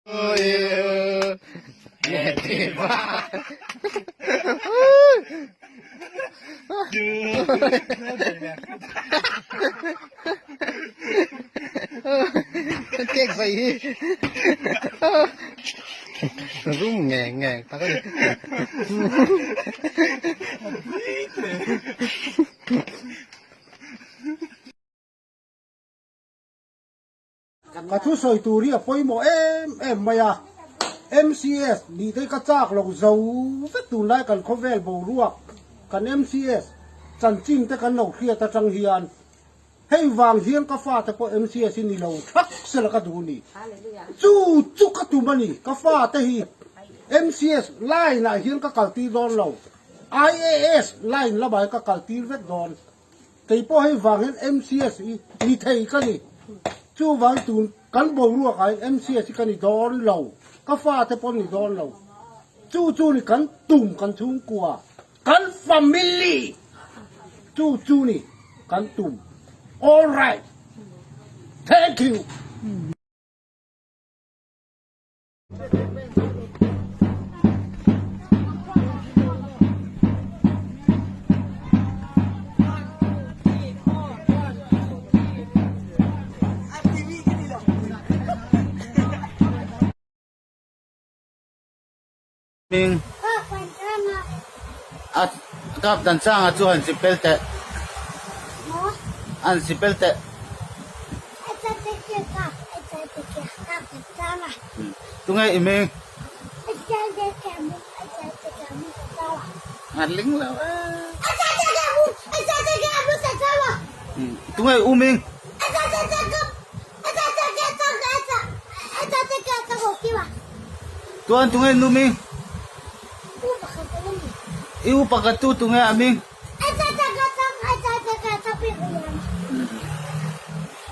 Cake zai hi rum nge nge tak a ni. Ka thusawi tur hi a pawimawh em em mai a, MCS nih te hi ka chak lo zo vek tunlai kan khawvel boruak kan MCS chanchin te kan lo hriat atang hian hei vang hian ka fate pawh MCS hi ni lo thak sela ka duh ni. Chu chu ka tum a ni, ka fate hi MCS line ah hian ka kaltir dawn lo, IAS line lamah hian ka kaltir vek dawn. Kei pawh hei vang hian MCS hi ni thei ka ni. Chuvang tun kan boruak ah hian MCS hi ka ni dawn lo, ka fate pawh ni dawn lo. Chu chu ni kan tum kan chhungkua, kan family chu chu ni kan tum. All right. Thank you. Hming a kap dan changa chu han sipel teh an sipel teh. Tunge i hming? A ling lo e. Tunge i u hming? Tuan tunge i nu hming? I u pakhat tu tunge a hming?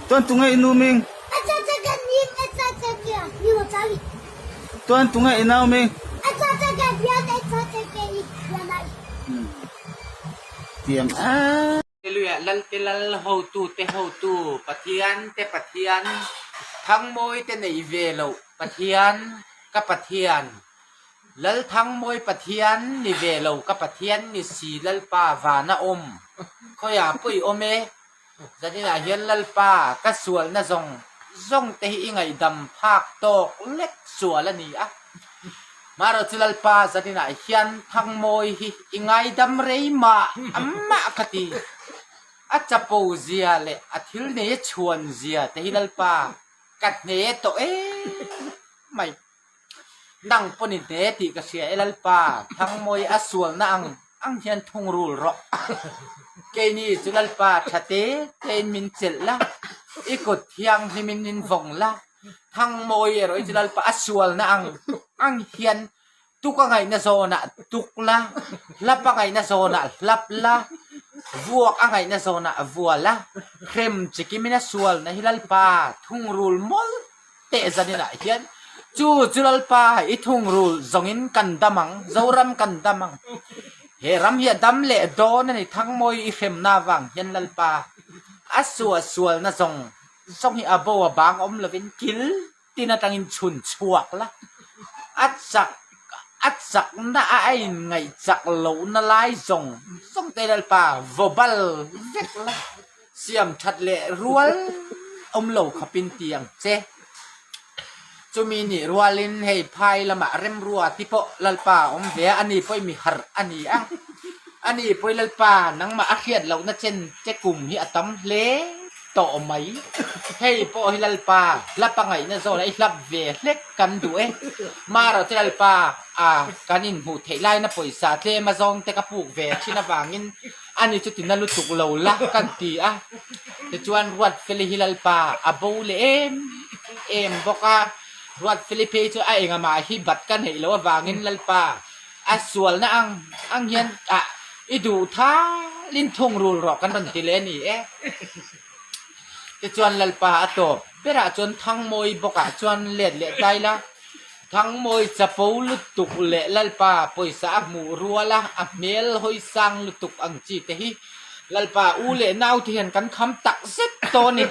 Tuan tunge i nu hming? Tuan tunge i nau hming? Tiang a. Hallelujah Lalte Lal hotute hotu Pathian te Pathian Thangmawi te nei ve loh Pathian ka Pathian Lal Thangmawi Pathian ni ve lo ka Pathian ni si Lalpa vana awm khawiah pawh i awm e zaninah hian Lalpa ka sualna zawng zawng te hi i ngaihdam phak tawk lek sual a ni a marawh chu Lalpa zaninah hian Thangmawi hi i ngaidam rei mah mah ka ti a chapo zia leh a thil nei a chhuan zia te hi Lalpa ka hne tawh em mai. Nang pawn i hne tih ka hria e Lalpa, Thangmawi a sualna ang ang hian thungrul rawh. Keini chu Lalpa tha te tein min chelh la, i kut thianghlimin min vawng la, Thangmawi erawh hi chu Lalpa a sualna ang ang hian tuk a ngaihna zawnah tuk la, hlap a ngaihna zawnah hlap la, vuak a ngaihna zawnah vua la, hrem chikimin a sualna hi Lalpa thungrul mawlh teh zaninah hian chu chu Lalpa i thungrul zawngin kan dam ang, Zoram kan dam ang. He ram hi a dam leh dawn a ni, Thangmawi i hremna avang hian Lalpa a suah sualna zawng zawng hi a bo a bang awm lovin kil tin atangin chhun chhuak la, a chak a chakna a a inngaih chak lohna lai zawng zawng te Lalpa vaw bal vek la. Siam that leh rual awm lo khawpin ti ang che. Chumi nih rualin hei phai lamah remrua ti pawh Lalpa a awm ve a, ani pawh i mi harh a ni a. Ani pawh i Lalpa nangmah a hriat lohna chen che kum hi a tam hle tawh mai. Hei pawh hi Lalpa hlap a ngaihna zawnah i hlap ve hlek kan duh e. Marawh chu Lalpa a kan inhmuh theih laina pawisa tlem a zawng te ka puk ve thin avangin Ani chu tina lutuk lo la kan ti a, tichuan Ruatfeli hi Lalpa a bo leh em em bawk a, Ruatfeli phei chu a engah hi bat ka neih loh avangin Lalpa a sualna ang ang hian ah i duh thalin thungrul rawh kan rawn ti leh a ni e. Tichuan Lalpa a tawp berah chuan Thangmawi bawkah chuan let leh tai la. Thangmawi chapo lutuk leh Lalpa pawisa a hmuh rual a, a hmel hawi sang lutuk ang chi te hi Lalpa u leh nau te hian kan kham tak zet tawh a ni.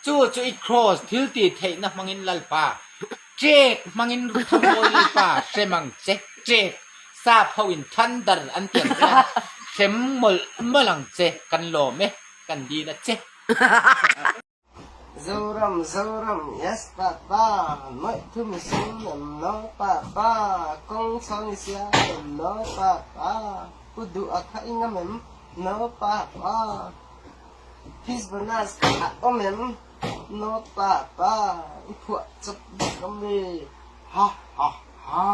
Chu chu i kraws thil tih theihna hmangin Lalpa. Ṭek hmangin Thangmawi Lalpa hrem ang che, ṭek sap ho in thunder an ti ang hian hrem mawlh mawlh ang che, kan lawm e, kan dil a che. Zoram Zoram yes papa Mawih thu mi sum em no papa Kawng chho ni sia em no papa Pu duh a kha i ngam em no papa His bonus kha a awm em No papa i phuah chawp bawk a mi. Ha ha ha.